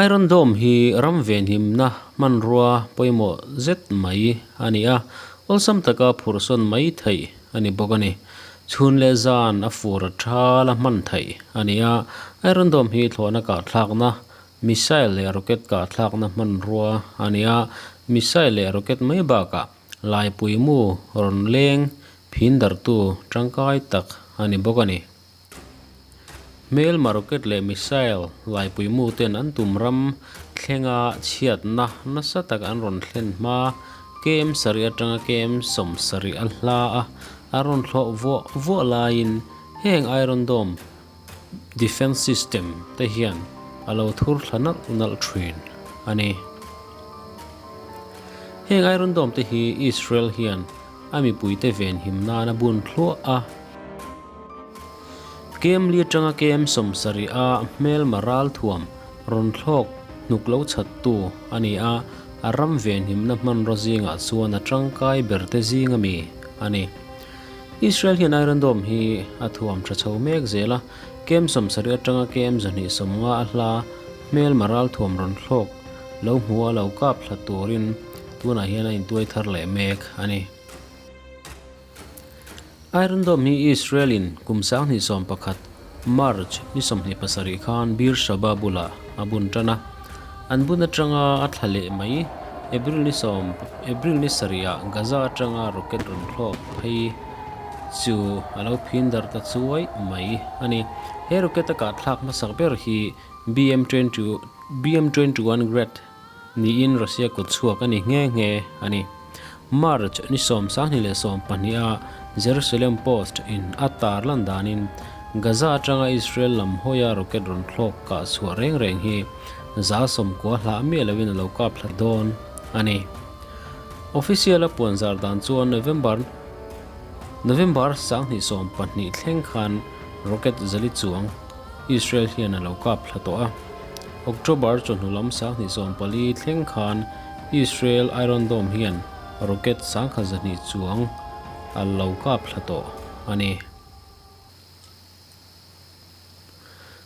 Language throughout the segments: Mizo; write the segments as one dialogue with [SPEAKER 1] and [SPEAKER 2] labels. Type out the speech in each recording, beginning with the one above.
[SPEAKER 1] Iron Dome hi ram venhimna hmanrua pawimawh zet mai a ni a, awlsam taka phurhsawn mai theih a ni bawk a ni. Chhun leh zan a fur a thal a hman theih a ni a, Iron Dome hi thlawhna kahthlakna, missile leh rocket kahthlakna hmanrua a ni a, missile leh rocket mai bakah laipui mu rawn leng phin darhtu tangkai tak a ni bawk a ni. Hmelma rocket leh missile laipui mu ten an tum ram thlenga chhiatna nasa tak an rawn thlen hma KM sarih atanga KM 70 a hla a, an rawn thlawh vuah vuah laiin heng Iron Dome defence system te hian a lo thur thla nalh nalh thin a ni. Heng Iron Dome te hi Israel hian a mipuite venhim nan a bun thluah a. KM li atanga KM 70 a hmelma ral thuam rawn thlawk hnuk lo chhattu a ni a, a ram venhimna hmanraw zingah chuan a tangkai berte zing ami a ni. Israel hian Iron Dome hi a thuam tha chho mek zel a, KM 70 atanga KM 250 a hla hmelma ral thuam rawn thlawk lo hmu a lo kap thla turin tunah hian a intuai thar leh mek a ni. Iron Dome hi Israel-in kum 2011 March ni 27 khan Beersheba bulah a bun tan a. An bun atanga a thla leh mai April ni sawm April ni sarihah Gaza atanga rocket rawn thlawk phei chu a lo phin darh ta chuai mai a ni. He rocket a kahthlak hmasak ber hi BM BM-21 Grad niin Russia kut chhuak a ni nghe nghe a ni. March ni 22 a Jerusalem Post in a tar lan danin Gaza atanga Israel lam hawia rocket rawn thlawk kah chhuah reng reng hi 90 hlah miah loin a lo kap thla dawn a ni. Official a puanzar dan chuan November November 2020 thleng khan rocket zali chuang Israel hian a lo kap thla tawh a. October chawhnu lam 2040 thleng khan Israel Iron Dome hian rocket 1,200 chuang a lo kap thla tawh a ni.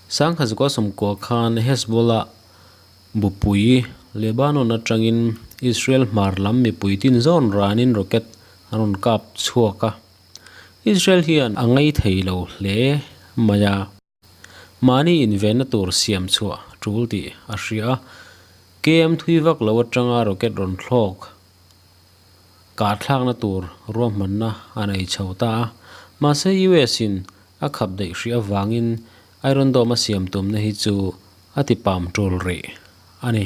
[SPEAKER 1] 1990 khan Hezbollah bupui Lebanon atangin Israel hmar lam mipui tin zawn ranin rocket an rawn kap chhuak a. Israel hian a ngei thei lo hle mai a. Mahni invenna tur siam chhuah tul tih a hria a. KM thui vak lo atanga rocket rawn thlawk kahthlakna tur ruahmanna a nei chho ta a. Mahse US in a khap daih hrih avangin Iron Dome a siam tumna hi chu a ti pam tul rih a ni.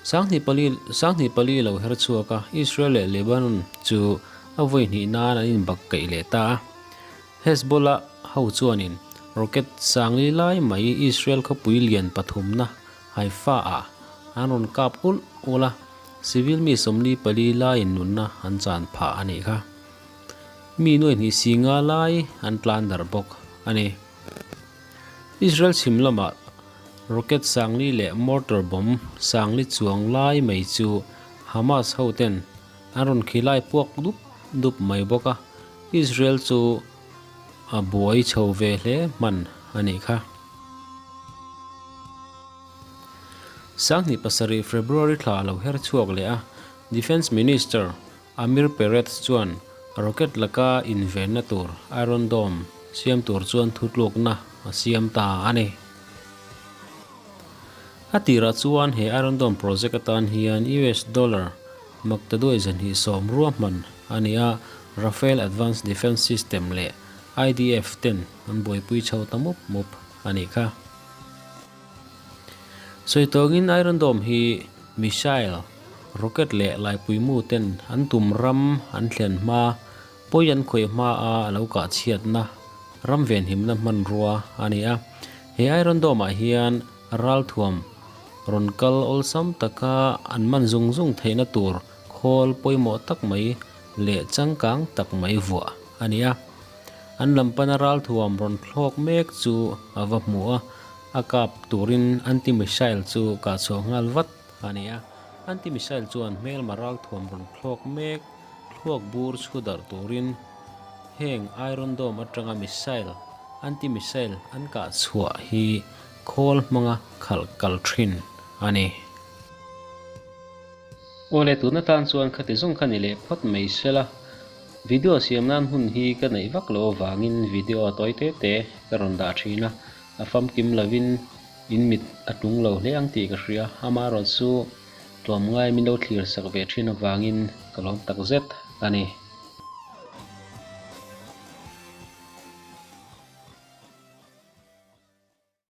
[SPEAKER 1] 24 lo her chhuak a, Israel leh Lebanon chu a vawi hnih nan an inbak kaih leh ta a. Hezbollah ho chuanin rocket sangli lai mai Israel khawpui lian pathumna Haifa-ah an rawn kap ulh ulh a, civil mi 44 laiin nunna an chan phah a nih kha. Mi nuai hnih si nga lai an tlan darh bawk a ni. Israel chhim lamah rocket sangli leh mortar bomb sangli chuang lai mai chu Hamas hoten an rawn khilai puak dup dup mai bawk a, Israel chu a buai chho ve hle hman a nih kha. 27 February thla a lo her chhuak leh a, Defence Minister Amir Peretz chuan rocket laka invenna tur Iron Dome siam tur chuan thutlukna a siam ta a ni. A tirah chuan he Iron Dome project atan hian US dollar maktaduai 210 ruahman a ni a, Rafael Advanced Defence System leh IDF ten an buaipui chho ta mup mup a nih kha. Sawi tawngin Iron Dome hi missile, rocket leh laipui mu ten an tum ram an thlen hma, pawi an khawih hma a a lo kah chhiatna ram venhimna hmanrua a ni a. He Iron Dome ah hian ralthuam rawn kal awlsam taka an man zung zung theihna tur khawl pawimawh tak mai leh changkang tak mai vuah a ni a. An lam pana ralthuam rawn thlawk mek chu a va hmu a, a kap turin anti-missile chu kah chhuah nghal vat a ni a. Anti-missile chuan hmelma ralthuam rawn thlawk mek thluak bur chhu darh turin heng Iron Dome atanga missile, anti-missile an kah chhuah hi khawl hmanga khalh kal thin a ni. Awle tun atan chuan khati zawng kha ni leh phawt mai sela, video siam nan hun hi ka neih vak loh avangin video a tawi te te ka rawn dah thin a, a famkim lovin in mit a tlung lo hle ang tih ka hria. Amaherawhchu tlawmngai min lo thlir sak ve thin avangin ka lawm takzet a ni.